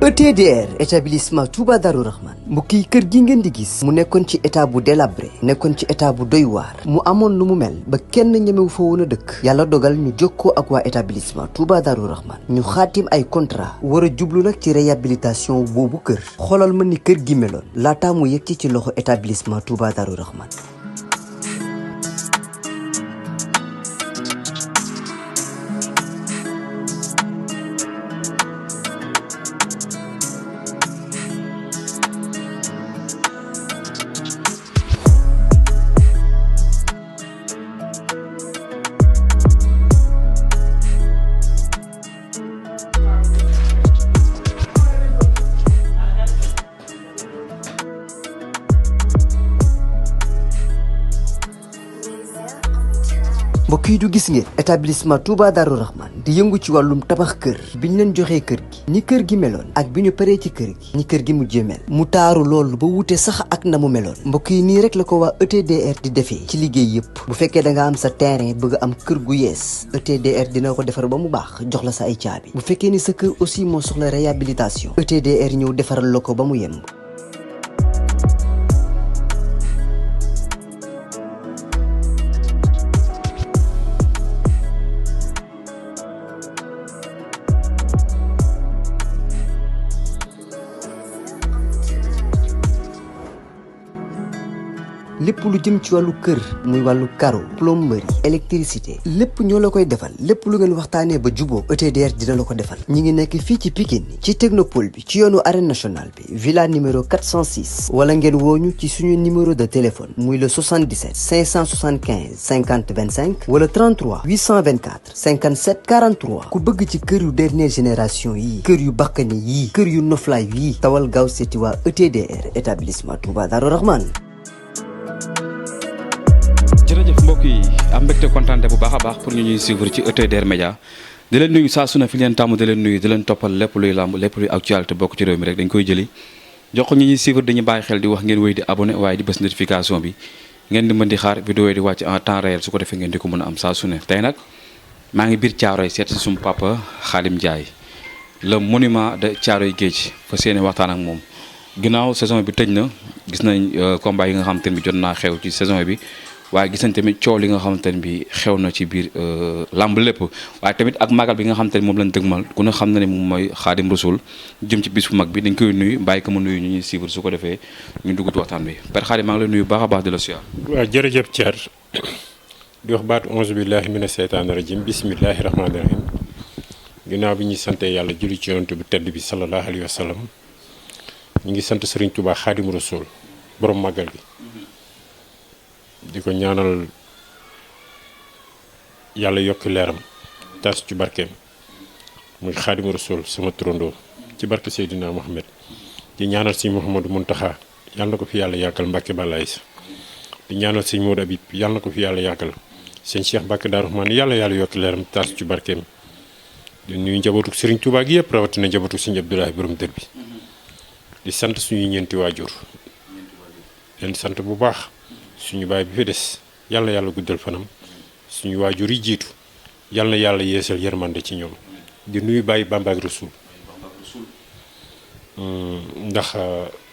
ETDR établissement Touba Darou Rahman mbokk yi kër gi ngeen di gis mu nekkoon ci état bu délabré nekkoon ci état bu doy waar mu amoon lu mu mel ba kenn ñemewu fa woon a dëkk yàlla dogal ñu jokkoo ak waa établissement Touba Darou Rahman ñu xaatim ay contrat war a jublu nag ci réhabilitation boobu kër xoolal ma ni kër gi meloon laataa mu yegg ci loxo établissement Touba Darou Rahman. mbokk yi du gis ngeen établissement Touba Darou Rahman di yëngu ci wàllum tabax kër bi ñu leen joxee kër gi ni kër gi meloon ak bi ñu paree ci kër gi ni kër gi mujjee mel mu taaru loolu ba wute sax ak na mu meloon mbokk yi nii rek la ko waa ETDR di defee ci liggéey yëpp bu fekkee da nga am sa terrain bëgg am kër gu yees ETDR dina ko defar ba mu baax jox la sa ay caabi bu fekkee ni sa kër aussi moo soxla réhabilitation ETDR ñëw defaral la ko ba mu yemb. lépp lu jëm ci wàllu kër muy wàllu carreau plomberie électricité lépp ñoo la koy defal lépp lu ngeen waxtaanee ba juboo ETDR dina la ko defal ñi ngi nekk fii ci Pikine ci technopole bi ci yoonu arène nationale bi villa numéro 406 wala ngeen wooñu ci suñu numéro de téléphone muy le 77 575 50 25 wala 33 824 57 43 ku bëgg ci kër yu dernière génération yii kër yu bakkane yii kër yu noflaay yii tawal gaaw seeti waa ETDR établissement Touba Darou Rahman. jërëjëf mbokk yi am mbégte kontaan bu baax a baax pour ñu ñuy suivre ci ETDR Média di leen nuyu saa su ne fi leen tàmm di leen nuyu di leen toppal lépp luy làmb lépp luy actualité bokk ci réew mi rek dañ koy jëli jox ko ñu ñuy suivre dañuy bàyyi xel di wax ngeen wéy di abonné waaye di bës notification bi ngeen di mën di xaar vidéo yi di wàcc en temps réel su ko defee ngeen di ko mën a am saa su ne tey nag maa ngi biir Thiaroye seet si sumu papa Khadim Ndiaye le monument de Thiaroye Géej fa seeni waxtaan ak moom ginnaaw saison bi tëj na gis nañ combat yi nga xamante ne bi jot naa xew ci saison bi waaye gis nañ tamit coow li nga xamante ne bi xew na ci biir làmb lépp waaye tamit ak magal bi nga xamante ne moom lañ dëgmal ku ne xam na ne moom mooy Xaadim Rasul jëm ci bis bu mag bi dañ koy nuyu bàyyi ko mu nuyu ñu ñuy suivre su ko defee ñu dugg ci waxtaan bi Père Khadim maa ngi lay nuyu baax a baax di la siyaar. waaw jërëjëf Thier di wax baatu onze billahi mina seytaani rajim bismillahi rahmaani rahim ginnaaw bi ñuy sante yàlla julli ci yonent bu tedd bi sallallahu alayhi wa sallam ñu ngi sant Serigne Touba Xaadim Rasul borom magal gi di ko ñaanal yàlla yokki leeram tas ci barkeem muy Xaadimu Rasuul sama turandoo ci barke Seydina Mohamed di ñaanal sëñ Mouhamadou Mountakha yàlla na ko fi yàlla yàggal Mbàkke Balaay sa di ñaanal sëñ Modou Habib yàlla na ko fi yàlla yàggal sëñ Cheikh Mbàkke Daaru Rahmaan yàlla yokki leeram tas ci barkeem di nuyu njabootu Serigne Touba gi yëpp rawatina njabootu sëñ Abdoulaye borom dër bi di sant suñuy ñeenti waajur leen sant bu baax suñu baay bi fi des yàlla guddal fanam suñu waajur yi jiitu yàlla na yàlla yeesal yërmande ci ñoom di nuyu bàyyi Bamba ak Rasul ndax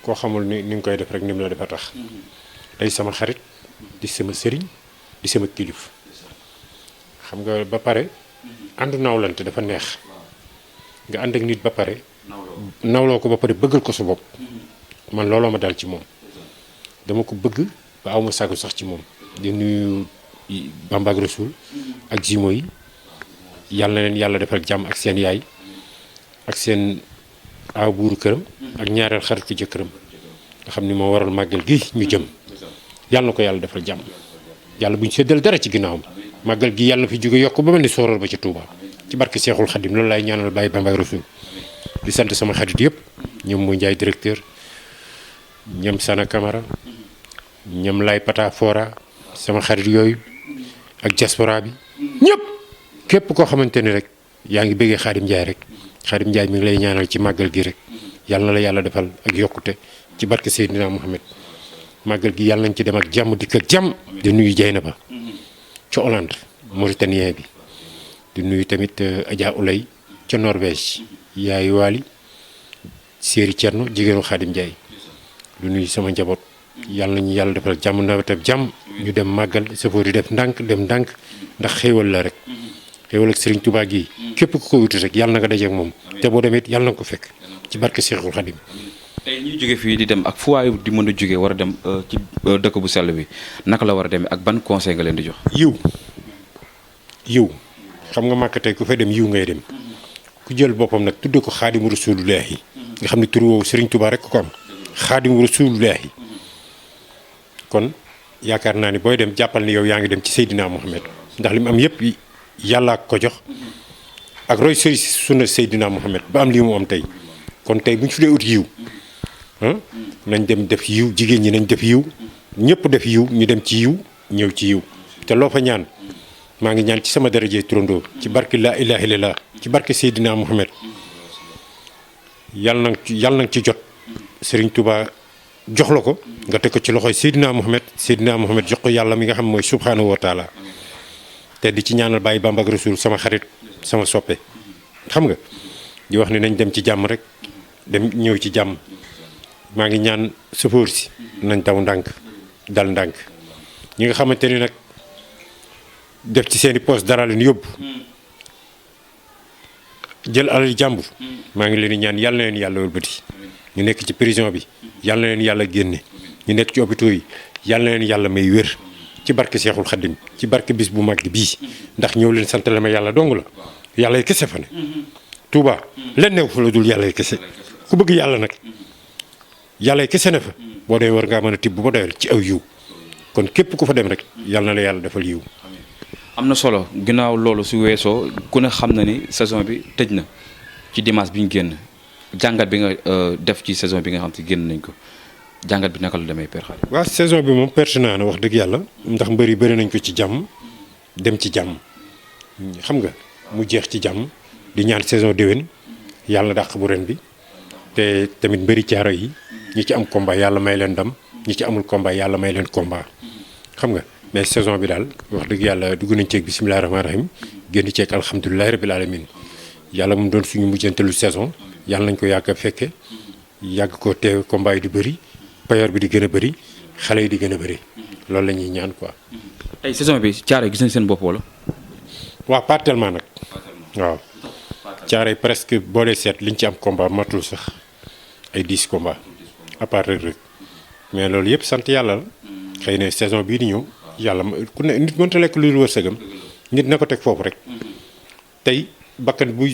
koo xamul ni nga koy def rek ni mu la defa tax day sama xarit di sama sëriñ di sama kilif xam nga ba pare àndu nawlante dafa neex nga ànd ak nit ba pare nawloo ko ba pare bëggal ko sa bopp man looloo ma dal ci moom dama ko bëgg ba aw ma sagu sax ci moom di nuyu Bamba ak Rasul ak jimo yi yàlla na leen yàlla defal jàmm ak seen yaay ak seen aaw buuru këram ak ñaareel xaritu jëkkëram nga xam ni moo waral màggal gi ñu jëm yàlla na ko yàlla defal jàmm yàlla bu ñu séddal dara ci ginnaawam màggal gi yàlla na fi jóge yokk ba mel ni sooral ba ci Touba ci barke Seexul Xadim loolu laay ñaanal bàyyi Bamba ak Rasul di sant sama xarit yëpp ñoom mooy Njaay directeur ñoom Sana Camara ñoom lay pata fora sama xarit yooyu ak diaspora bi ñëpp képp koo xamante ni rek yaa ngi bëggee Khadim Ndiaye rek Khadim Ndiaye mi ngi lay ñaanal ci màggal gi rek yàlla na la yàlla defal ak yokkute ci barke Seydina Mohamed màggal gi yàlla nañ ci dem ak jàmm dikk ak jàmm di nuyu Dieynaba ca Hollande mauritanien bi di nuyu tamit Adja Oulay ca Norvège yaay Waali séeri Thierno jigéenu Xaadim Ndiaye du nuyu sama njaboot yàlla nañu yàlla defal jàmm nawet ak jàmm ñu dem màggal safoor yi def ndànk dem ndànk ndax xéewal la rek xéewal ak Serigne Touba gi képp ku ko wuti rek yàlla na nga dajeek moom te boo demee yàlla na nga ko fekk ci barke Cheikhul Khadim. tey ñuy jóge fii di dem ak fu waay di mën a jóge war a dem ci dëkk bu sell bi naka la war a demee ak ban conseil nga leen di jox. yiw xam nga màkk tey ku fay dem yiw ngay dem ku jël boppam nag tudde ko Xaadimu Rasuulullaahi nga xam ne tur woowu Serigne Touba rek ko am Xaadimu Rasuulullaahi kon yaakaar naa ni booy dem jàppal ni yow yaa ngi dem ci Seydina Mohamed ndax li mu am yëpp yàllaa ko jox ak roy sëri sunna Seydina Mohamed ba am lii mu am tey kon tey bu ñu fi dee ut yiw nañ dem def yiw jigéen ñi nañ def yiw ñëpp def yiw ñu dem ci yiw ñëw ci yiw te loo fa ñaan maa ngi ñaan ci sama daraje turandoo ci barke laa ilaaha illallaah ci barke Seydina Mohamed yàlla na ci jot Serigne Touba jox la ko nga teg ko ci loxoy Seydina Mohamed jox ko yàlla mi nga xam mooy subhaanahu wa taala te di ci ñaanal Baye Bamba ak Rasul sama xarit sama soppe xam nga di wax ni nañ dem ci jàmm rek dem ñëw ci jàmm maa ngi ñaan sëfoor si nañ daw ndànk dal ndànk ñi nga xamante ni nag def ci seeni poste dara leen yóbbu jël alal jàmbur maa ngi leen di ñaan yàlla na leen yàlla wëlbati ñu nekk ci prison bi yàlla na leen yàlla génne ñu nekk ci hôpitaux yi yàlla na leen yàlla may wér ci barke Seexul Xaddim ci barke bis bu mag bii ndax ñëw leen sant la ma yàlla dong la yàlla yi kese fa ne Touba leen new fa la dul yàlla yi kese ku bëgg yàlla nag yàlla yi kese ne fa boo dee war ngaa mën a tibb ba doyal ci aw yiw kon képp ku fa dem rek yàlla na la yàlla defal yiw. am na solo ginnaaw loolu su weesoo ku ne xam na ni saison bi tëj na ci dimanche bi ñu génn jàngat bi nga def ci saison bi nga xam te génn nañ ko jàngat bi naka la demee Père Khadim. waaw saison bi moom pertinent na wax dëgg yàlla ndax mbër yi bëri nañ ko ci jàmm dem ci jàmm xam nga mu jeex ci jàmm di ñaan saison déwén yàlla dàq bu ren bi te tamit mbëri caaro yi ñi ci am combat yàlla may leen ndam ñi ci amul combat yàlla may leen combat xam nga mais saison bi daal wax dëgg yàlla dugg nañ ceeg bisimilah rahmaani rahim génn ceeg alhamdulilah rabil alamin yàlla mu doon suñu mujjantelu saison yàlla nañ ko yàgg a fekke yàgg ko teew combat yi di bëri payoor bi di gën a bëri xale yi di gën a bëri loolu la ñuy ñaan quoi. tey saison bi caaro gis nañ seen bopp wala. waaw pas tellement nag. waaw caaro yi presque boo dee seet liñ ci am combat matul sax ay 10 combat à part Reug Reug mais loolu yëpp sant yàlla la xëy na saison bii di ñëw yàlla ku ne nit mënta lekk lu wërsëgam nit na ko teg foofu rek tey bakkan bu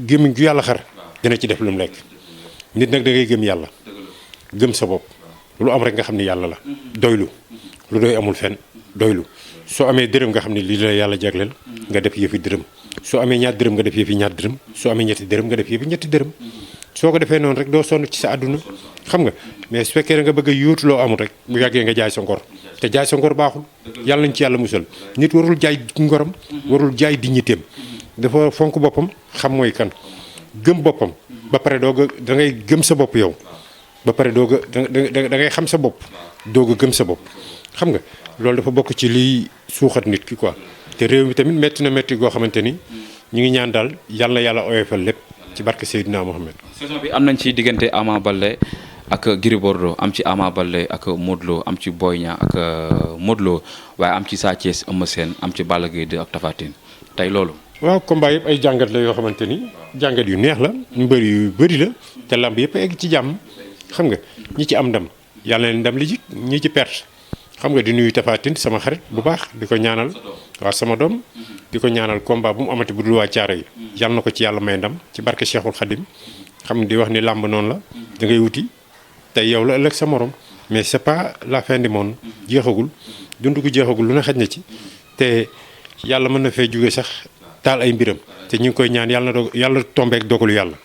gémmiñ gu yàlla xar dina ci def lu mu lekk nit nag da ngay gëm yàlla gëm sa bopp lu am rek nga xam ni yàlla la doylu lu doy amul fenn doylu soo amee dërëm nga xam ne lii la yàlla jagleel nga def yëfi dërëm soo amee ñaar dërëm nga def yëfi ñaar dërëm soo amee ñetti dërëm nga def yëfi ñetti dërëm soo ko defee noonu rek doo sonn ci sa àdduna xam nga mais su fekkee nga bëgg a yóotu loo amul rek bu yàggee nga jaay sa ngor te jaay sa ngor baaxul yàlla nañ ci yàlla musal nit warul jaay ngoram warul jaay dignitéem dafa fonk boppam xam mooy kan gëm boppam ba pare da ngay gëm sa bopp yow ba pare da ngay xam sa bopp doog a gëm sa bopp xam nga loolu dafa bokk ci liy suuxat nit ki quoi te réew mi tamit métti na métti goo xamante ni ñu ngi ñaan daal yàlla yàlla oyofal lépp ci barke Seydina Mohamed. saison bi am nañ ci diggante Ama Baldé ak Gris Bordeaux am ci Ama Baldé ak Modou Lo am ci Boy Niang ak Modou Lo waaye am ci Sa Thiès Eumeu Sène am ci Balla Gaye 2 ak Tapha Tine tey loolu. waaw combat yëpp ay jàngat la yoo xamante ni jàngat yu neex la mbër yu bëri la te lamb yëpp egg ci jàmm xam nga ñi ci am ndam yàlla leen ndam li ji ñi ci perte xam nga di nuyu Tapha Tine sama xarit bu baax di ko ñaanal waaw sama doom di ko ñaanal combat bu mu amati bu dul waa caaro yi yàlla na ko ci yàlla may ndam ci barke Cheikhul Khadim xam nga di wax ni làmb noonu la da ngay wuti tey yow la ëllëg sa morom mais c'est pas la fin du monde jeexagul dund gu jeexagul lu ne xaj na ci te yàlla mën na fee jóge sax taal ay mbiram te ñu ngi koy ñaan yàlla tombeek dogalu yàlla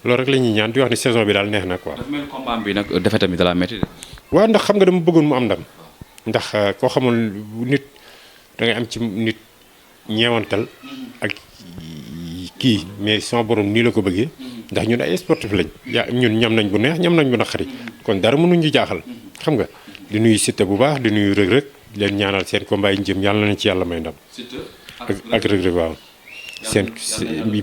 loolu rek la ñuy ñaan di wax ni saison bi daal neex na quoi. dafa mel combat bi nag defe tamit dala métti de. waaw ndax xam nga dama bëggoon mu am ndam ndax koo xamul nit da ngay am ci nit ñeewantal ak kii mais sama borom nii la ko bëggee ndax ñun ay sportif lañ ñun ñam nañ bu neex ñam nañ bu naqari kon dara mënuñu jaaxal xam nga di nuyu Siteu bu baax di nuyu Reug Reug leen ñaanal seen combat yi ñu jëm yàlla nañ ci yàlla may ndam. ak Reug Reug waaw. seen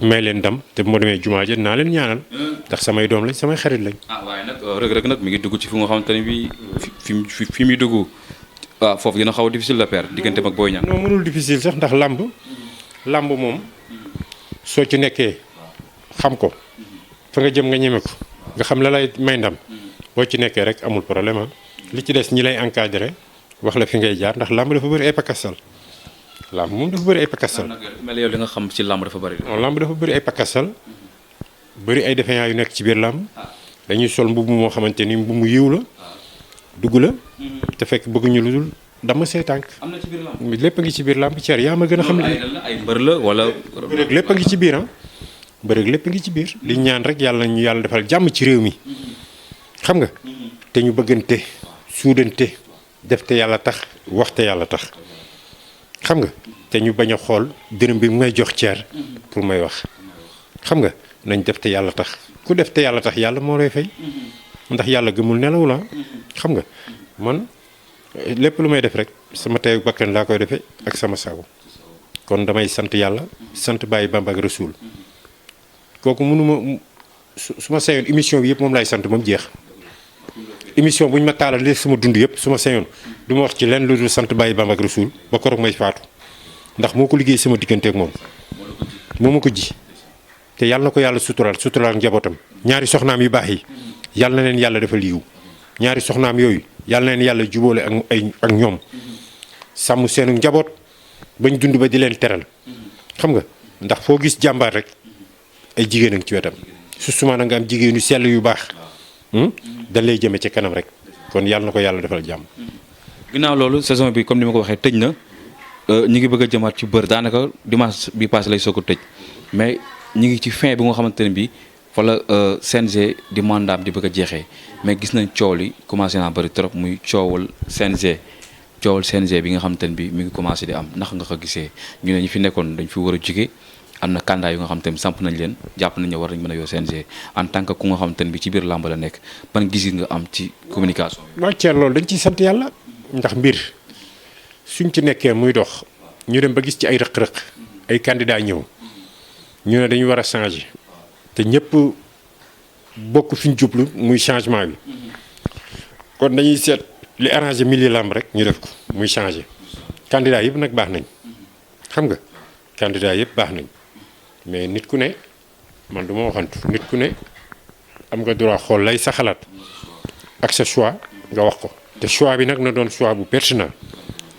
may leen ndam te bu ma demee jumaa ja naa leen ñaanal ndax samay doom lañ samay xarit lañ. waaye nag Reug nag mi ngi dugg ci fi nga xamante ne bii fi muy dugg waaw foofu dina xaw a difficile la père diggante ak Boy Niang. non mënul difficile sax ndax làmb moom soo ci nekkee xam ko fa nga jëm nga ñeme ko nga xam la lay may ndam boo ci nekkee rek amul problème li ci des ñi lay encadré wax la fi ngay jaar ndax làmb dafa bëri ay pakasal. làmb moom dafa bëri ay pakasal. mel yow li nga xam ci làmb dafa bëri. non làmb dafa bëri ay pakasal bëri ay défaillants yu nekk ci biir làmb dañuy sol mbubb moo xamante ni mbubb mu yiw la dugg la te fekk bëgguñu lu dul dama say tànk. am na ci biir làmb lépp a ngi ci biir làmb Thierre yaa ma gën a xam ne ay mbër la wala. bërëg lépp a ngi ci biir bërëg lépp a ngi ci biir li ñaan rek yàlla ñu yàlla defal jàmm ci réew mi xam nga te ñu bëggante suudante def te yàlla tax wax te yàlla tax xam nga te ñu bañ a xool dërëm bi mu may jox Thierre pour may wax xam nga nañ def te yàlla tax ku def te yàlla tax yàlla moo lay fay ndax yàlla gëmul nelaw la xam nga man lépp lu may def rek sama teew bakkan laa koy defee ak sama sago kon damay sant yàlla sant Baye Bamba ak Rasoul kooku mënuma su ma sañoon émission bi yëpp moom laay sant moom jeex émission bu ñu ma taalalee sama dund yëpp su ma sañoon du ma wax ci lenn lu dul sant Baye Bamba ak Rasoul ba koroog may faatu ndax moo ko liggéey sama diggante ak moom moo ma ko ji te yàlla na ko yàlla suturaal njabootam ñaari soxnaam yu baax yi yàlla na leen yàlla defal yiw ñaari soxnaam yooyu yàlla na leen yàlla jubóole ak ñoom sàmm seenu njaboot bañ dund ba di leen teral xam nga ndax foo gis jàmbaar rek ay jigéen a ngi ci wetam su suma na nga am jigéenu sell yu baax dañ lay jëme ci kanam rek kon yàlla na ko yàlla defal jàmm. ginnaaw loolu saison bi comme ni ma ko waxee tëj na ñu ngi bëgg a jëmaat ci bër daanaka dimanche bi passé lay soog a tëj mais ñu ngi ci fin bi nga xamante ne bii fa la CNG di mandaam di bëgg a jeexee mais gis nañ coow li commencé naa bëri trop muy coowal CNG bi nga xamante ne bii mi ngi commencé di am ndax nga ko gisee ñu ne ñu fi nekkoon dañ fi war a jóge am na candidat yu nga xamante ne samp nañ leen jàpp nañ ne war nañ mën a yoo CNG en tant que ku nga xamante ne bii ci biir làmb la nekk ban gis nga am ci communication bi. waaw Thierre loolu dañ ciy sant yàlla ndax mbir suñ ci nekkee muy dox ñu dem ba gis ci ay rëq-rëq ay candidat ñëw ñu ne dañu war a changer te ñëpp bokk fi ñu jublu muy changement bi kon dañuy seet li arrangé milieu làmb rek ñu def ko muy changer candidat yëpp nag baax nañ xam nga candidat yëpp baax nañ mais nit ku ne man du ma waxantu nit ku ne am nga droit xool lay sa xalaat ak sa choix nga wax ko te choix bi nag na doon choix bu pertinent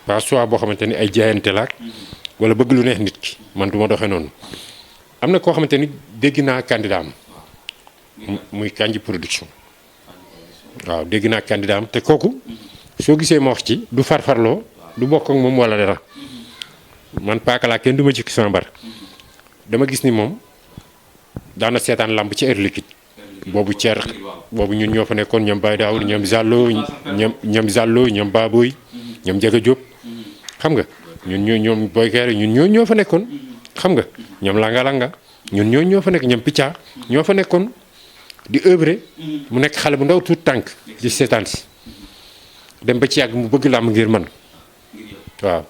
pas choix boo xamante ni ay jaayante laak wala bëgg lu neex nit ki man du ma doxee noonu am na koo xamante ni dégg naa candidat am muy Kandji production waaw dégg naa candidat am te kooku soo gisee ma wax ci du farfarloo du bokk ak moom wala dara man paakalaa kenn du ma jikki sama mbar dama gis ni moom daana seetaan làmb ci heure liquide boobu Thierre boobu ñun ñoo fa nekkoon ñoom Baye Daoud ñoom Zallo ñoom Baboy ñoom Jaga Diop xam nga ñoom boykeer ñun ñoo fa nekkoon xam nga ñoom langa ñun ñoo fa nekk ñoom picca ñoo fa nekkoon di œuvre mu nekk xale bu ndaw tuut tànk di seetaan si dem ba ci yàgg mu bëgg làmb ngir man waaw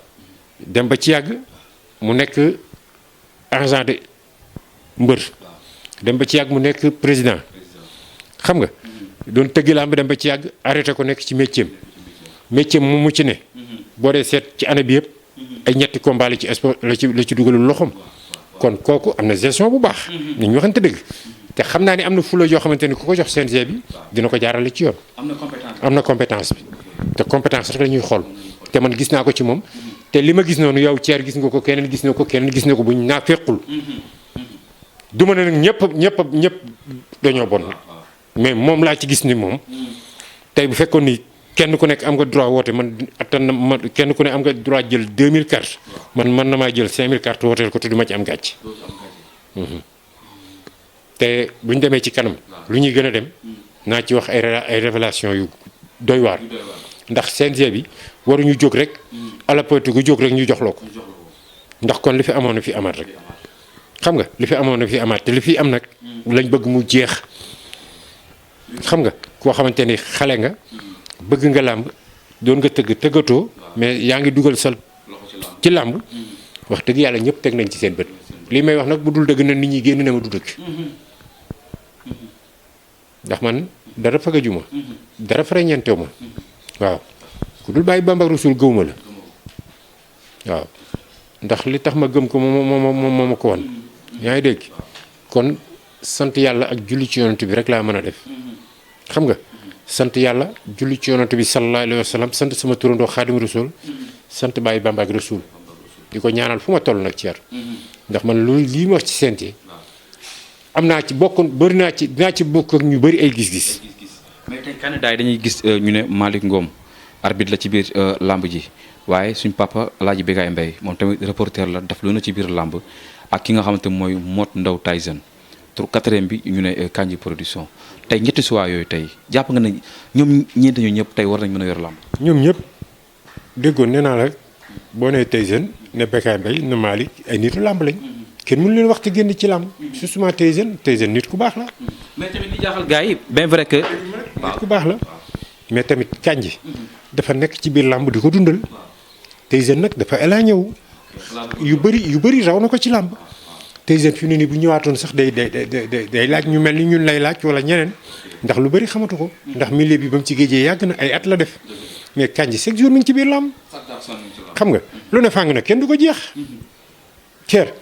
dem ba ci yàgg mu nekk agent de mbër dem ba ci yàgg mu nekk président xam nga doon tëgg làmb dem ba ci yàgg arrêté ko nekk ci métier mu mu ci ne boo dee seet ci année bi yëpp ay ñetti combat la ci sport la ci dugalul loxoom kon kooku am na gestion bu baax ni ñu waxante dëgg te xam naa ni am na fula yoo xamante ni ku ko jox CNG bi dina ko jaarale ci yoon am na compétence bi te compétence rek la ñuy xool te man gis naa ko ci moom te li ma gis noonu yow Thierre gis nga ko keneen gis na ko buñ naa fekkul du ma ne nag ñëpp dañoo bon mais moom laa ci gis ni moom tey bu fekkoon ni kenn ku nekk am nga droit woote man attan na ma kenn ku ne am nga droit jël 2000 cartes man na maa jël 5000 cartes wooteel ko te du ma ci am gàcc te bu ñu demee ci kanam lu ñuy gën a dem naa ci wax ay révélation yu doy waar ndax CNG bi waruñu jóg rek à la politique gu jóg rek ñu joxloo ko ndax kon li fi amoon na fi amaat rek xam nga li fi amoon na fi amaat te li fi am nag lañ bëgg mu jeex xam nga koo xamante ni xale nga bëgg nga làmb doon nga tëggatoo mais yaa ngi dugal sal ci làmb wax dëgg yàlla ñëpp teg nañ ci seen bët lii may wax nag bu dul dëgg na nit ñi génn ne ma du dëgg ndax man dara fagaju ma dara fereñeentew ma waaw ku dul bàyyi Bamba ak Rasul gëwuma la waaw ndax li tax ma gëm ko moo ma ko wan yaa ngi dégg kon sant yàlla ak julli ci yonent bi rek laa mën a def xam nga sant yàlla julli ci yonent bi sallallahu alayhi wa sallam sant sama turandoo Xaadim Rasul sant bàyyi Bamba ak Rasul di ko ñaanal fu ma toll nag ci yar ndax man loolu lii ma wax ci CNG am naa ci bokkoon bëri naa ci dinaa ci bokk ak ñu bëri ay gis-gis. mais tey candidat yi dañuy gis ñu ne Malick Ngom arbitre la ci biir lamb ji waaye suñ papa Alaaji Bécaye Mbaye moom tamit reporter la daf lu na ci biir lamb ak ki nga xamante mooy Mot Ndaw Tyson tur quatrième bi ñu ne Kandji production tey ñetti choix yooyu tey jàpp nga ne ñoom ñeenti ñu ñëpp tey war nañ mën a yor lamb. ñoom ñëpp déggoon nee naa la boo nee Tyson ne Bécaye Mbaye ne Malick ay nitu lamb lañ. kenn mënu leen wax te génn ci làmb justement Tyson nit ku baax la. mais tamit li jaaxal gars yi bien vrai que. nit ku baax la mais tamit Kandji dafa nekk ci biir làmb di ko dundal. Tyson nag dafa éloigné wu yu bëri raw na ko ci làmb. Tyson fi mu ne nii bu ñëwaatoon sax day laaj ñu mel ni ñun lay laaj wala ñeneen ndax lu bëri xamatu ko. ndax milieu bi ba mu ci géejee yàgg na ay at la def mais Kandji chaque jour mi ngi ci biir làmb. xam nga lu ne fàng na kenn du ko jeex. Thier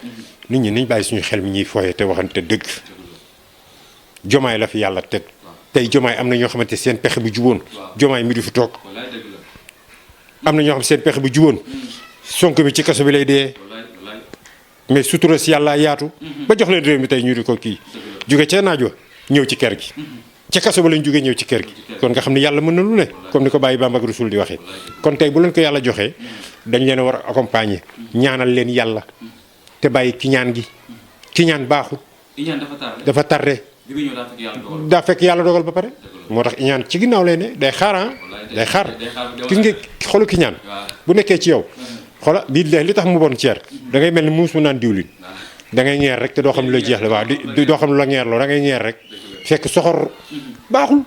nit ñi nañ bàyyi suñu xel mi ñuy fooye te waxante dëgg jomaay la fi yàlla teg tey jomaay am na ñoo xamante seen pexe bu juboon jomaay mi du fi toog am na ñoo xam seen pexe bu juboon Sonko mi ci kaso bi lay dee mais sutura si yàlla yaatu ba jox leen réew mi tey ñu di ko kii jóge ca naaj wa ñëw ci kër gi ca kaso ba lañ jógee ñëw ci kër gi kon nga xam ne yàlla mën na lu ne comme ni ko bàyyi Bamba ak Rasul di waxee kon tey bu leen ko yàlla joxee dañ leen a war a accompagner ñaanal leen yàlla te bàyyi kiñaan gi kiñaan baaxul. dafa tardé. daa fekk yàlla dogal ba pare. moo tax iñaan ci ginnaaw lay ne day xaar day xaar gis nga xolu kiñaan bu nekkee ci yow xola bii li tax mu bon ceer da ngay mel ni muus mu naan diwlin da ngay ñeer rek te doo xam lu la jeex la waaw di doo xam lu la ñeerloo da ngay ñeer rek fekk soxor baaxul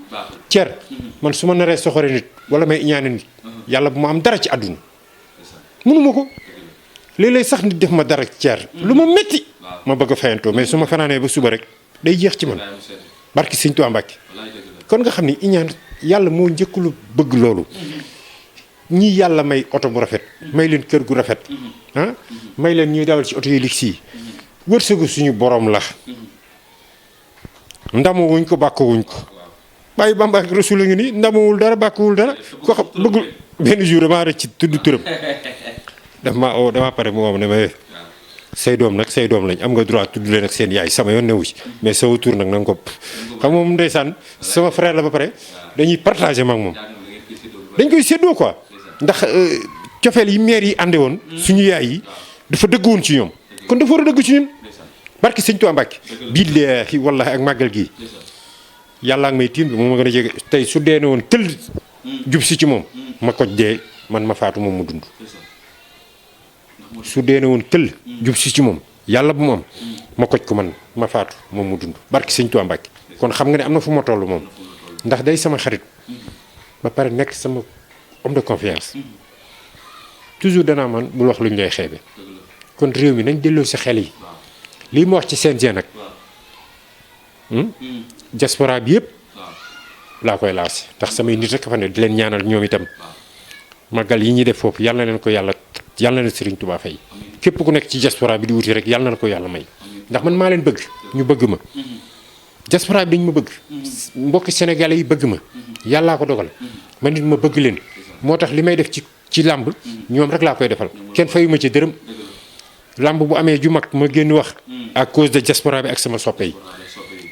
ceer man su ma naree soxore nit wala may iñaane nit yàlla bu ma am dara ci àdduna mënuma ko léeg-léeg sax nit def ma dara ceer lu ma métti ma bëgg a fayantoo mais su ma fanaanee ba suba rek day jeex ci man barki Sëñ Tuubaa Mbàkke kon nga xam ni iñaan yàlla moo njëkkulu bëgg loolu ñii yàlla may oto bu rafet may leen kër gu rafet ah may leen ñuy dawal ci oto yi ligg sii wërsëgu suñu borom la ndamu wuñ ko bàkk wuñ ko bàyyi Bamba ak Rasul a ngi nii ndamuwul dara bàkkuwul dara ko xam bëggul benn jour damaa rëcc ci tudd turam daf ma oo damaa pare mu woo ne ma say doom nag say doom lañ am nga droit tudd leen ak seen yaay sama yoon newu ci mais sama tur nag na nga ko xam moom ndeysaan sama frère la ba pare dañuy partagé ma ak moom dañ koy séddoo quoi ndax cofeel yi maire yi ànde woon suñu yaay yi dafa dëgg woon ci ñoom kon dafa war a dëgg ci ñun barki Sëñ Tuubaa Mbàkke billaahi wallaahi ak màggal gii yàllaa ngi may tiim bi moom ma gën a jege tey su dee ne woon tëll jub si ci moom ma koj dee man ma faatu moom mu dund su dee ne woon tëll jub si ci moom yàlla bu mu am ma koj ko man ma faatu moom mu dund barki Sëñ Tuubaa Mbàkke kon xam nga ne am na fu ma toll moom ndax day sama xarit ba pare nekk sama homme de confiance toujours danaa man bul wax lu ñu lay xeebe kon réew mi nañ delloo si xel yi lii ma wax ci CNG nag diaspora bi yëpp laa koy laas ndax samay nit rek fa ne di leen ñaanal ñoom itam màggal yi ñuy def foofu yàlla na leen ko yàlla Serigne Touba fay képp ku nekk ci diaspora bi di wuti rek yàlla na ko yàlla may ndax man maa leen bëgg ñu bëgg ma diaspora bi dañ ma bëgg mbokki sénégalais yi bëgg ma yàllaa ko dogal man nit ma bëgg leen moo tax li may def ci làmb ñoom rek laa koy defal kenn fayu ma ci dërëm làmb bu amee ju mag ma génn wax à cause de diaspora bi ak sama soppe yi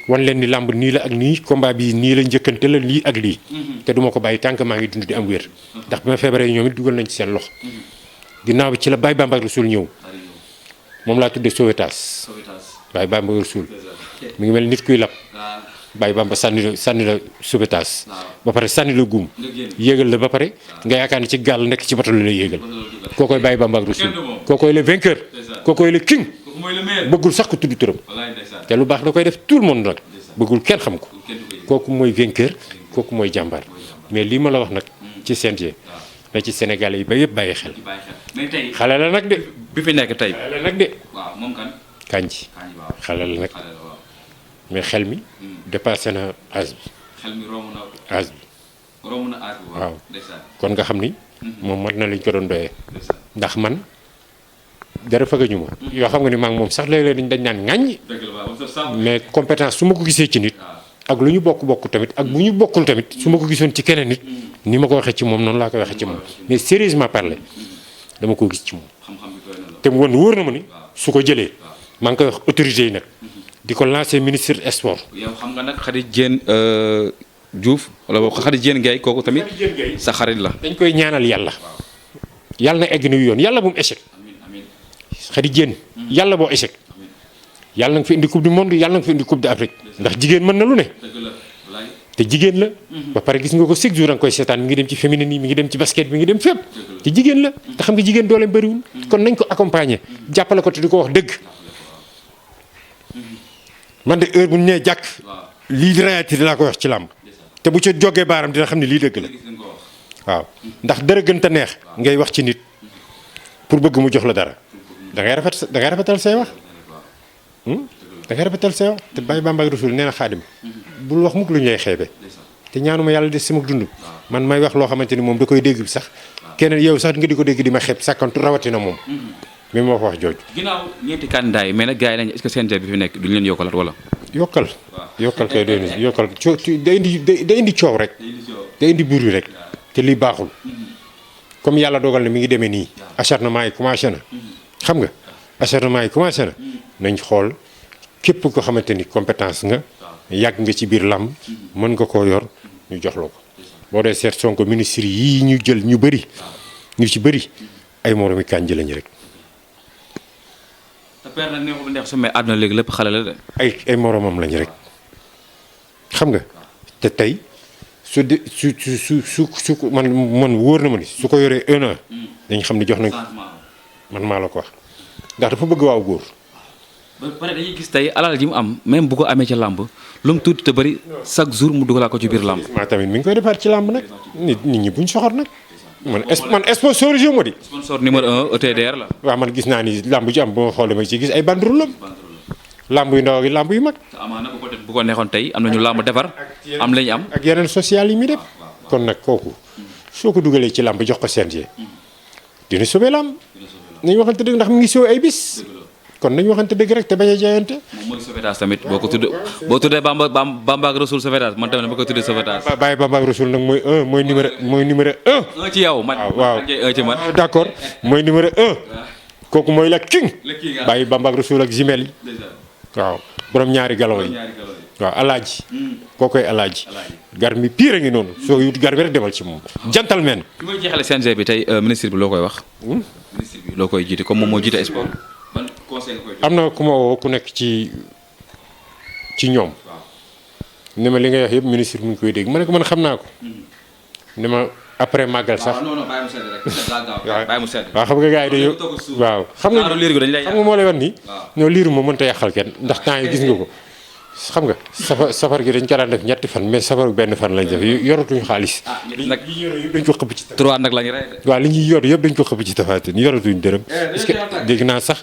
wan leen ni làmb nii la ak nii combat bi nii la njëkkante la lii ak lii te duma ko bàyyi tànk maa ngi dund di am wér ndax bi ma feebaree ñoom it dugal nañ ci seen loxo ginnaaw bi ci la Baye Bamba ak Rasul ñëw moom laa tuddee Sowétas Baye Bamba ak Rasul mi ngi mel nit kuy lab Baye Bamba sànni la Sowétas ba pare sànni la guum yéegal la ba pare nga yaakaar ni ci gaal nekk ci bato la lay yéegal kookoy Baye Bamba ak Rasul kookoy le vainqueur kookoy le king bëggul sax ko tudd turam te lu baax da koy def tout le monde nag bëggul kenn xam ko kooku mooy vainqueur kooku mooy jàmbaar mais lii ma la wax nag ci CNG na ci Sénégalais yi ba yëpp bàyyi xel xale la nag de bi fi nekk tey xale la nag de waaw moom kan Kandji Kandji waaw xale la nag xale la waaw. mais xel mi dépassé na âge bi xel mi romb na âge bi romb na aar bi waaw. waaw ndeysaan kon nga xam ni moom mat na liñ ko doon doyee ndeysaan ndax man dara fëggañu ma yoo xam nga ni maa ngi moom sax léeg-léeg dañ naan ŋàññi dëgg la waaw sa sàmm. mais compétence su ma ko gisee ci nit ak lu ñu bokk tamit ak bu ñu bokkul tamit su ma ko gisoon ci keneen nit ni ma ko waxee ci moom noonu laa koy waxee ci moom mais sérieusement parler dama ko gis ci moom xam-xam bi doy na la. te mu woon wóor na ma ni su ko jëlee maa ngi koy wax autorités yi nag di ko lancer ministre des sports. yow xam nga nag Khady Diène Diouf wala boog Khady Diène Gaye kooku tamit sa xarit la. dañ koy ñaanal yàlla yàlla na egg na yoon yàlla bu mu échec amiin amiin Khady Diène yàlla boo échec yàlla nga fi indi coupe du monde yàlla nga fi indi coupe d'Afrique ndax jigéen mën na lu ne dëgg la walaay te jigéen la ba pare gis nga ko chaque jour da nga koy seetaan mi ngi dem ci féminin yi mi ngi dem ci basket mi ngi dem fépp te jigéen la te xam nga jigéen dooleem bëriwul kon nañ ko accompagner jàppale ko te di ko wax dëgg man de heure bu ñu nee jàkk lii di réalité laa koy wax ci làmb te bu ca jógee baaram dina xam ne lii dëgg la gis nañ ko wax. waaw ndax dara gën te neex ngay wax ci nit pour bëgg mu jox la dara da ngay rafetal say wax da ngay rafetal say wax te bàyyi Bamba ak Rasul nee na Xaadim bul wax mukk lu ñu lay xeebe te ñaanuma yàlla des sama dund man may wax loo xamante ni moom da koy dégg sax keneen yow sax nga di ko dégg di ma xeeb sàkkantu rawatina moom mi ma wax jooju. ginnaaw ñeenti candidat yi mais nag gars yi nañu est-ce que CNG bi fi nekk duñu leen yokkalaat wala. yokkal kay doy na yokkal day indi coow rek day indi bruit rek te lii baaxul comme yàlla dogal na mi ngi demee nii acharnement yi commencé na xam nga acharnement yi commencé na nañ xool képp ko xamante ni compétence nga yàgg nga ci biir làmb mën nga koo yor ñu jox la ko boo dee seet Sonko ministre yi ñu jël ñu bëri ñu ci bëri ay moromi Kandji lañu rek te père nag neexul neex su mais àdduna léegi lépp xale la de. ay moromam lañu rek xam nga te tey su man wóor na ma ni su ko yoree 1 an dañ xam ne jox nañ man maa la ko wax ndax dafa bëgg waaw góor. ba pare dañuy gis tey alal ji mu am même bu ko amee ci làmb lu mu tuuti te bëri chaque jour mu dugalaa ko ci biir làmb. maa tamit mi ngi koy defaat ci làmb nag nit ñi buñ soxor nag man sponsorisé ma di. sponsor numéro 1 ETDR la. waaw man gis naa ni làmb ji am ba ma xoolee ma ci gis ay banderole làmb yu ndaw ak làmb yu mag. te amaana bu ko neexoon tey am nañu làmb defar am lañu am. ak yeneen social yi muy def kon nag kooku soo ko dugalee ci làmb jox ko CNG dina sauver làmb nañu waxante dëgg ndax mu ngi sauver ay bis. kon nañu waxante dëgg rek te bañ a jaayante. moom mooy sauvetage tamit boo tuddee Bamba ak Rasul sauvetage man tamit ba ko tuddee sauvetage. bàyyi Bamba ak Rasul nag mooy numéro 1. 1 ci yow man. waaw 1 ci man. d'accord mooy numéro 1. kooku mooy la king. bàyyi Bamba ak Rasul ak Jimel yi. waaw borom ñaari galon yi. waaw alaaji. kookoy alaaji. gar mi pire a ngi noonu. soo yut gar bi rek demal ci moom. gentleman. fi may jeexale CNG bi tey ministre bi loo koy wax. ministre bi loo koy jiite comme moom moo jiite sport. ban conseil nga koy jox. am na ku ma woo ku nekk ci ñoom. ne ma li nga wax yëpp ministre mu ngi koy dégg ma ne ko man xam naa ko. ne ma après màggal sax. non non bàyyi mu sedd rek. bàyyi mu sedd. waaw xam nga gars yi dañoo waaw xam nga liir gi dañ lay xam nga moo lay wan nii. ñoo liiru ma mënta yàqal kenn ndax temps yi gis nga ko. xam nga safar gi dañ ko daan def ñetti fan mais safar benn fan lañ def yoratuñu xaalis. nag li ñu yor yëpp dañ ko xëpp ci. 3 nag lañu rey de. waaw li ñuy yor yëpp dañ ko xëpp ci Tapha Tine yoratuñu dërëm. parce que dégg naa sax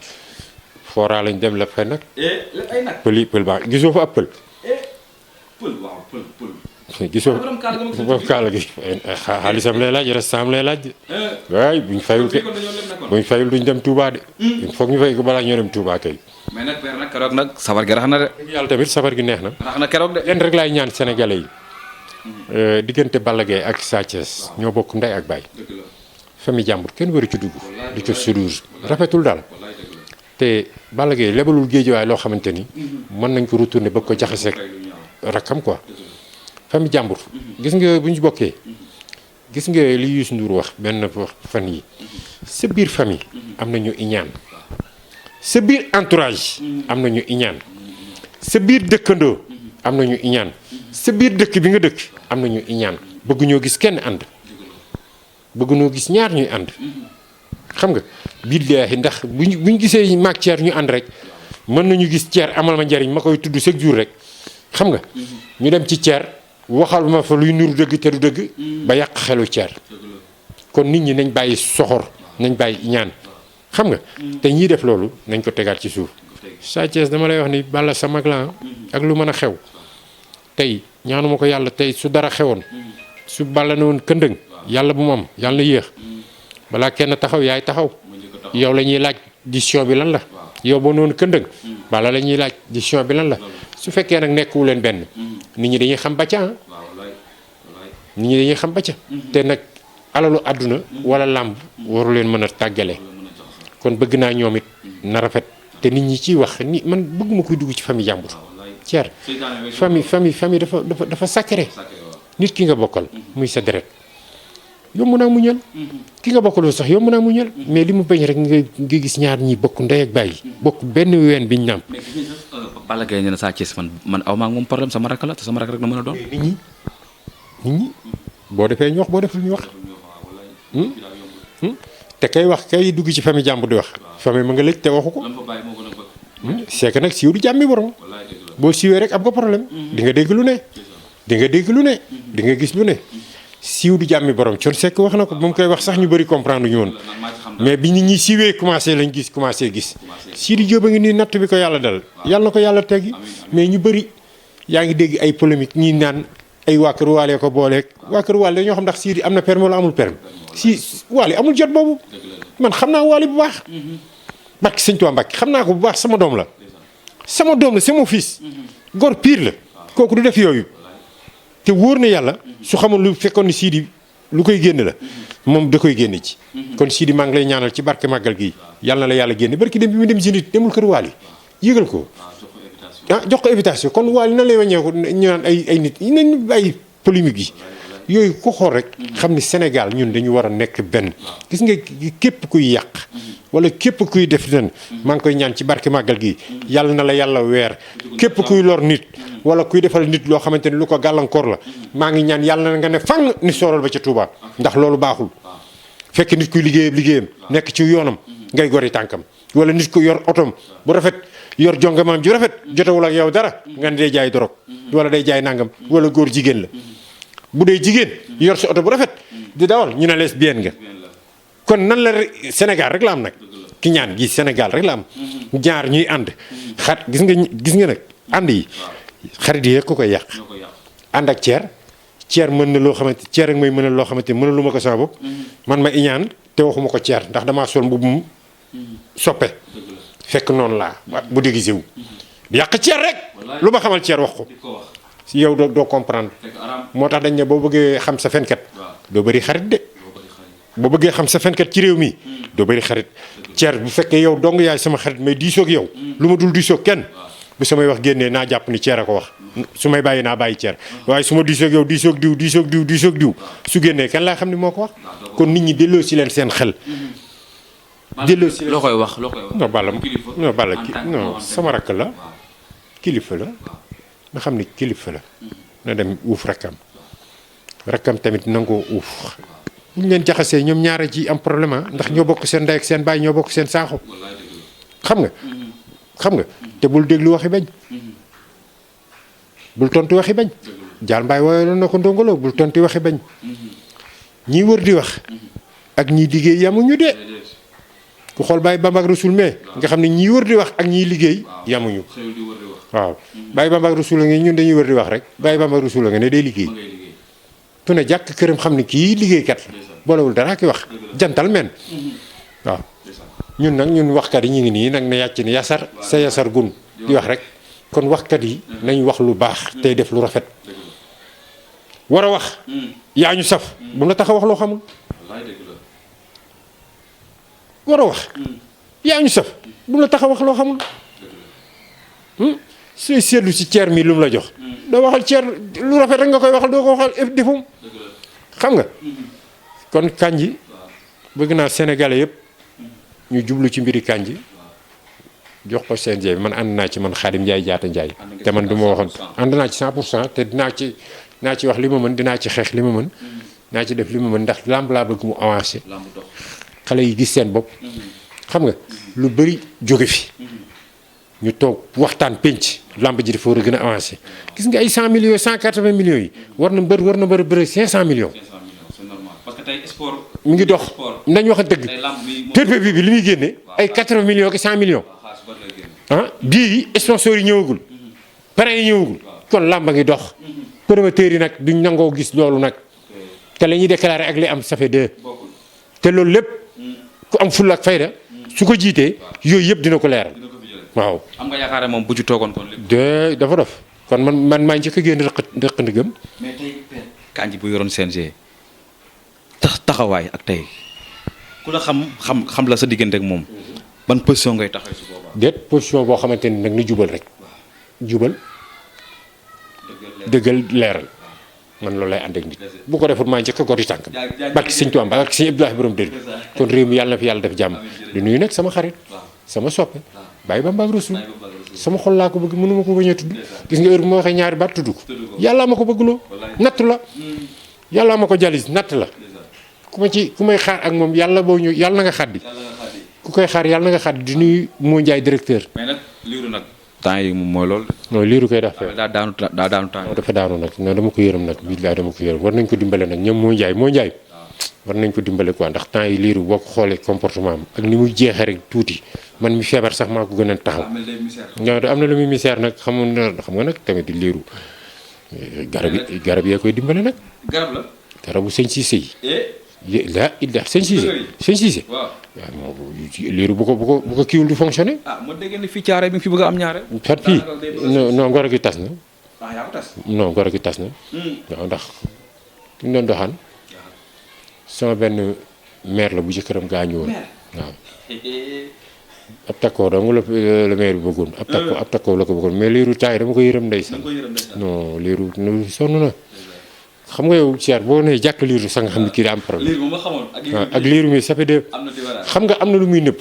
fora lañ dem la fay nag. ay nag. pël baax gisoo fa ab pël. pël waaw pël. gisoo borom kaala gi xaalisam lay laaj restam lay laaj. waay buñ fayul duñ dem Touba de. il faut ñu fay ko balaa ñoo dem Touba kay. mais nag père nag keroog nag safar gi rax na de. yàlla tamit safar gi neex na. rax na keroog de. leen rek laay ñaan sénégalais yi. diggante Balla Gaye ak Sa Thiès ñoo bokk ndey ak baay. famille jàmbur kenn waru ci dugg. di ko séduire rafetul daal. te Balla Gaye lebalul géejewaay loo xamante ni. mën nañ ko retourner ba ko jaxaseeg rakkam quoi. famille jàmbur. gis nga bu ñu bokkee. gis nga li Youssou Ndour wax benn fan yi sa biir famille am na ñu iñaan sa biir entourage am na ñu iñaan sa biir dëkkandoo am na ñu iñaan sa biir dëkk bi nga dëkk am na ñu iñaan bëgg ñoo gis kenn ànd bëgg ñoo gis ñaar ñuy ànd xam nga billaahi ndax buñ gisee maag Thier ñu ànd rek mën nañu gis Thier amal ma njariñ ma koy tudd chaque jour rek xam nga ñu dem ci Thier waxal ma fa luy nuru dëgg te du dëgg ba yàq xelu Thier kon nit ñi nañ bàyyi soxor nañ bàyyi ñaan xam nga te ñiy def loolu nañ ko tegaat ci suuf Sa Thiès dama lay wax ni Balla sa mag la ak lu mën a xew tey ñaanuma ko yàlla tey su dara xewoon su Balla ne woon këndëng yàlla bu mu am yàlla na yéex balaa kenn taxaw yaay taxaw yow la ñuy laaj décision bi lan la yow boo noonu këndëng Balla la ñuy laaj décision bi lan la su fekkee nag nekkuwu leen benn nit ñi dañuy xam ba ca nit ñi dañuy xam ba ca te nag alalu àdduna wala làmb waru leen mën a tàggale kon bëgg naa ñoom it na rafet te nit ñi ciy wax ni man bëgguma koy dugg ci famille jàmbur ceer famille dafa sacré nit ki nga bokkal muy sa deret yomb naa muñal ki nga bokkaloo sax yomb naa muñal mais li mu bañ rek nga gis ñaar ñi bokk ndey ak bàyyi bokk benn ween biñ nàmp. Balla Gaye nee na Sa Thiès man aw maa ak moom problème sama rakk la te sama rakk rek na mën a doon. nit ñi boo defee ñu wax boo deful ñu wax te kay wax kay dugg ci famille jàmbur di wax famille ma nga lëj te waxu ko c'est que nag siiw du jàmmi borom boo siiwee rek am nga problème di nga dégg lu ne di nga dégg lu ne di nga gis lu ne siiw du jàmmi borom Thione Seck wax na ko ba mu koy wax sax ñu bëri comprendre ñu woon mais bi nit ñi siiwee commencé gis Sidi Diop a ngi nii natt bi ko yàlla dal yàlla na ko yàlla teggi mais ñu bëri yaa ngi dégg ay polémique ñi naan ay waa kër Waale ko booleeg waa kër Waale dañoo xam ndax Sidi am na permis wala amul permis si Waale amul jot boobu man xam naa Waale bu baax Mbacke Sëñ Tuubaa Mbacke xam naa ko bu baax sama doom la c'est mon fils góor pire la kooku du def yooyu te wóor na yàlla su xamul lu fekkoon ni Sidi lu koy génn la moom da koy génne ci kon Sidi maa ngi lay ñaanal ci barke màggal gi yàlla na la yàlla génne barki dem bi mu dem si nit demul kër Waali yëgal ko jox ko invitation kon Waali na lay wàññeeku ñu naan ay nit yi nañ ay polémique yi yooyu ku xool rek xam ni Sénégal ñun dañu war a nekk benn gis nga képp kuy yàq wala képp kuy def nen maa ngi koy ñaan ci barke màggal gi yàlla na la yàlla weer képp kuy lor nit wala kuy defal nit loo xamante ni lu ko gàllankoor la maa ngi ñaan yàlla na nga ne fang ni sooral ba ca Touba ndax loolu baaxul fekk nit kuy liggéeyam nekk ci yoonam ngay gori tànkam wala nit ku yor otom bu rafet yor jongamaam ju rafet jotewul ak yow dara nga ne day jaay dorog wala day jaay nangam wala góor jigéen la bu dee jigéen yor si oto bu rafet di dawal ñu ne lesbienne nga kon nan la Sénégal rek la am nag ki ñaan gi Sénégal rek la am ñaar ñuy ànd gis nga nag ànd yi xarit yi rek ko koy yàq ànd ak ceer mën na loo xamante ceer ak may mën a loo xamante mën na lu ma ko sama bopp man ma iñaan te waxuma ko ceer ndax damaa sol mbubbum soppe fekk noonu laa bu déguisé wu di yàq ceer rek lu ma xamal ceer wax ko yow doo comprendre moo tax dañ ne boo bëggee xam sa fenkat doo bëri xarit de boo bëggee xam sa fenkat ci réew mi doo bëri xarit ceer bu fekkee yow dong yaay sama xarit may diisoog yow lu ma dul diisoog kenn bu samay wax génnee naa jàpp ni ceer a ko wax su may bàyyi naa bàyyi ceer waaye su ma diisoog yow diisoog diw su génnee kenn laa xam ni moo ko wax kon nit ñi delloo si leen seen xel delloo si leen loo koy wax non Balla non sama rakk la kilifa la nga xam ni kilifa la na dem uuf rakkam tamit nangoo uuf bu ñu leen jaxasee ñoom ñaara ji am problème ndax ñoo bokk seen ndey ak seen baay ñoo bokk seen saaxu xam nga te bul déglu waxi bañ bul tontu waxi bañ jaal mbaay wooyoon na ko ndongolo bul tontu waxi bañ ñii wër di wax ak ñii liggéey yamuñu de ku xool Baye Bamba ak Rasul mais nga xam ne ñii wër di wax ak ñii liggéey yamuñu waaw Baye Bamba ak Rasul nga ñun dañuy wër di wax rek Baye Bamba ak Rasul nga ne day liggéey tu ne jàkk këram xam ne kii liggéeykat la boolewul dara ki wax jantal men waaw ñun waxkat yi ñu ngi nii nag ne yàcc ni yasar sa yasar gun di wax rek kon waxkat yi nañ wax lu baax tey def lu rafet war a wax yaa ñu saf bu la tax a wax loo xamul war a wax yaa ñu saf bu la tax a wax loo xamul sooy seetlu ci ceer mi lu mu la jox doo waxal ceer lu rafet rek nga koy waxal doo ko waxal defum xam nga kon Kandji bëgg naa sénégalais yëpp ñu jublu ci mbiri Kandji jox ko CNG bi man ànd naa ci man Khadim Ndiaye jaata Ndiaye te man du ma waxoon ànd naa ci 100% te dinaa ci wax li ma mën dinaa ci xeex li ma mën naa ci def li ma mën ndax lamb laa bëgg mu avancé xale yi gis seen bopp xam nga lu bëri jóge fi ñu toog waxtaan penc lamb ji dafa war a gën a avancé gis nga ay 100 millions 180 millions yi war na mbër bëri 500 millions parce que tey sport mi ngi dox nañ wax a dëgg PPV bi li muy génne ay 80 millions ak 100 millions bii sponsor yi ñëwagul. parrain yi ñëwagul. kon làmba ngi dox. promoteurs yi nag duñ nangoo gis loolu nag. te la ñuy déclaré ak li am ça fait deux. te loolu lépp ku am fulla ak fayda su ko jiitee yooyu yëpp dina ko leeral. waaw. am nga yaakaar moom bu ci toogoon kon lépp. de dafa dof kon man maa njëkk a génn rëq ndigam. mais tey Kandji bu yoroon CNG taxawaay ak tey ku la xam la sa diggante ak moom ban position ngay taxawee su boobaa. déet position boo xamante ni nag ni jubal rek. jubal dëggal leeral. man loolu lay ànd ak nit bu ko defut maa njëkk a goti tànk barki sëñ Tuubaa ak sëñ Abdoulaye borom dër bi kon réew mi yàlla na fi yàlla def jàmm di nuyu nag sama xarit sama soppe bàyyi ba mbaag rasul sama xol laa ko bëgg mënuma ko bañ a tudd gis nga heure bu ma waxee ñaari baat tudd ko yàllaa ma ko bëggloo natt la yàllaa ma ko jalis natt la ku may xaar ak moom yàlla boo ñëw yàlla na nga xaddi ku koy xaar yàlla na nga xaddi di nuyu moo njaay directeur mais nag liiru nag temps yi moom mooy loolu. non liiru koy def daa daanu temps yi. dafa daanu nag non dama ko yërëm nag billaay dama ko yërëm war nañ ko dimbale nag ñoom moo njaay war nañ ko dimbale quoi ndax temps yi liiru boo ko xoolee comportement am ak ni muy jeexee rek tuuti man mi feebar sax maa ko gën a taxaw. am na lu muy misère nag xam nga nag tamit di liiru garab yee koy dimbale nag. garab la. garabu sëñ Cissé yi. la illa sëñ Cissé. waaw moom liiru bu ko kiiwul du fonctionné. ma dégg ne fii caare bi fi bëgg a am ñaare. fat fii non ngoro gi tas na. yaa ko tas. non ngoro gi tas na. waaw ndax ñu doon doxaan sama benn maire la bu jëkkëram gaañu woon. waaw. ab takkoo dong la maire bi bëggoon. ab takkoo la ko bëggoon mais liiru taay dama ko yërëm ndeysaan. non liiru sonn na. xam nga yow Cheikh boo nee jàkk liiru sax nga xam ne kii daa am problème. liiru moom nga xamoon ak liiru mi ça fait de. xam nga am na lu muy nëbb.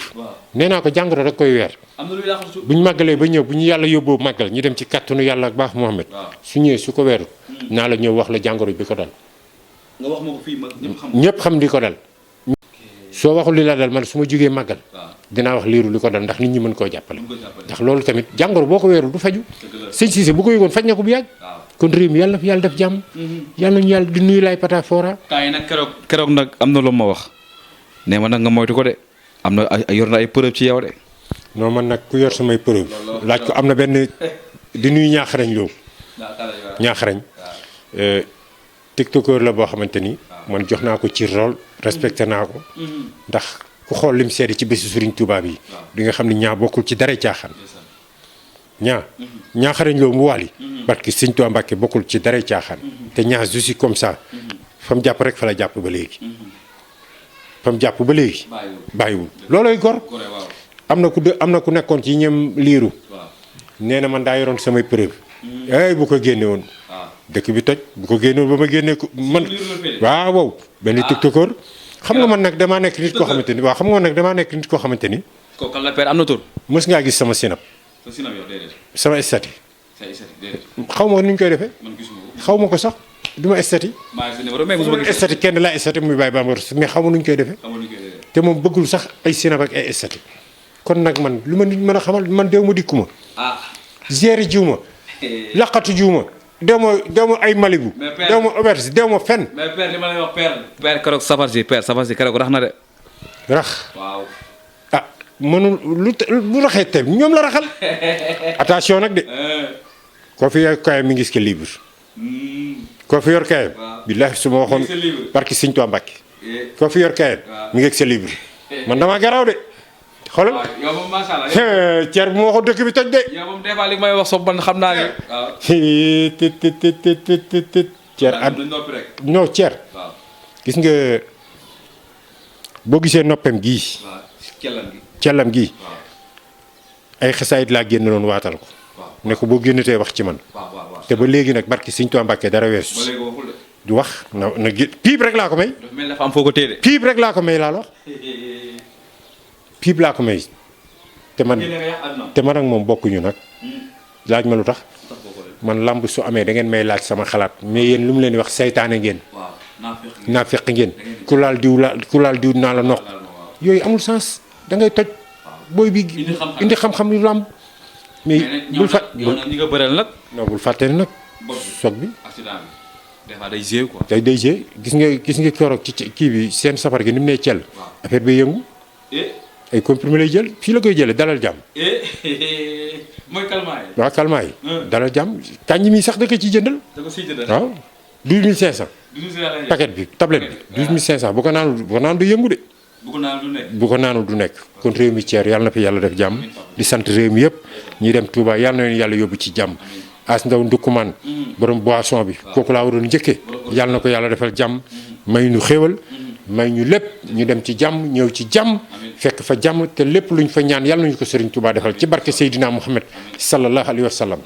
nee naa ko jàngoro rek koy weer. am na lu yàqu bu ñu màggalee ba ñëw bu ñu yàlla yóbboo màggal ñu dem ci kattanu yàlla ak baax Mouhamed. su ñëwee su ko weeru. naa la ñëw wax la jàngoro bi ko dal. nga wax ma ko fii ñëpp xam li ko dal. soo waxul li la dal man su ma jógee màggal. dinaa wax liiru li ko dal ndax nit ñi mën koo jàppale. ndax loolu tamit jàngoro boo ko weerul du faju sëñ Cissé bu ko yëgoon faj na ko bu yàgg. kon réew mi yàlla na fi yàlla def jàmm. yàlla nañu yàlla di nuyu laay pata fora. temps yi nag keroog nag am na lu ma wax nee ma nag nga moytu ko de am na yor na ay preuve ci yow de. non man nag ku yor samay preuve laaj ko am na benn di nuyu ñaaxarañ loo ñaaxarañ tiktokeur la boo xamante ni man jox naa ko ci rôle respecté naa ko ndax ku xool lim seede ci bési Sëriñ Tuubaa bi di nga xam ne ñaa bokkul ci dara caaxaan ñaaxarañ loo mu waali parce que Sëriñ Tuubaa Mbàkke bokkul ci dara caaxaan te ñaa je suis comme ça fa mu jàpp rek fa la jàpp ba léegi fa mu jàpp ba léegi bàyyiwul loolooy gor am na ku nekkoon ci ñem liiru nee na man daa yoroon samay preuve ay bu ko génne woon dëkk bi toj bu ko génne woon ba ma génnee ko man waaw benn tiktokeur xam nga man nag damaa nekk nit koo xamante ni waaw xam nga man nag damaa nekk nit koo xamante ni kooku kan la père am na tur mës ngaa gis sama sinap sama statut xaw ma ni ñu koy defee xaw ma ko sax du ma statut statut kenn laa statut muy bàyyi bambara mais xaw ma nu ñu koy defee te moom bëggul sax ay sinap ak ay statut kon nag man lu ma nit mën a xamal man dew ma dikku ma gérer jiw ma laqatu jiw ma dew ma ay Malibu dew ma auberge dew ma fenn mais père li ma lay wax père keroog safar si keroog rax na de rax waaw mënul lu raxee te ñoom la raxal attention nag de koo fi yor kayam mi ngi si libre koo fi yor kayam billahi su ma waxoon barki Sëñ Tuubaa Mbàkke koo fi yor kayam mi ngi sa libre man damaa garaaw de xoolal yow moom macha allah Thier bu ma waxoon dëkk bi toj de yow moom des fois li may wax soog man xam naa ne Thier non Thier gis nga boo gisee noppam gii cellam gi ay xasaayit laa génn loon waatal ko ne ko boo génnatee wax ci man te ba léegi nag barki Sëñ Tuubaa Mbàkke dara weesu du wax na piib rek laa ko may piib rek laa ko may laa la wax piib laa ko may te man ak moom bokkuñu nag laaj ma lu tax man lamb su amee da ngeen may laaj sama xalaat mais yéen lu mu leen di wax saytaane ngeen naa fekk ngeen ku laal diw naa la noq yooyu amul sens da ngay toj booy bi indi xam-xam yu làmb mais bul fàtt ñi nga bëreel nag non bul fàtte nag soog bi accident bi des fois day gérer quoi day gérer gis nga keroog ci kii bi seen safar gi ni mu nee cell affaire bi yëngu ay comprimé lay jël fii la koy jëlee dalal jàmm. mooy calmant yi. waaw calmant yi. dalal jàmm kañ mi sax da ko ciy jëndal. da ko siy jëndal waaw 12500. 12500 paquet bi tablette bi 12500 bu ko naanul du yëngu de. bu ko naanul du nekk. bu ko naanul du nekk. kon réew mi Thier yàlla na fi yàlla def jàmm. di sant réew mi yëpp. ñi dem Touba yàlla na leen yàlla yóbbu ci jàmm. as ndaw ndukkumaan borom boisson bi kooku laa waroon njëkkee yàlla na ko yàlla defal jàmm may ñu xéewal may ñu lépp ñu dem ci jàmm ñëw ci jàmm fekk fa jàmm te lépp luñ fa ñaan yàlla nañu ko Serigne Touba defal ci barke Seydina Muhammad sallallahu alayhi wa sallam.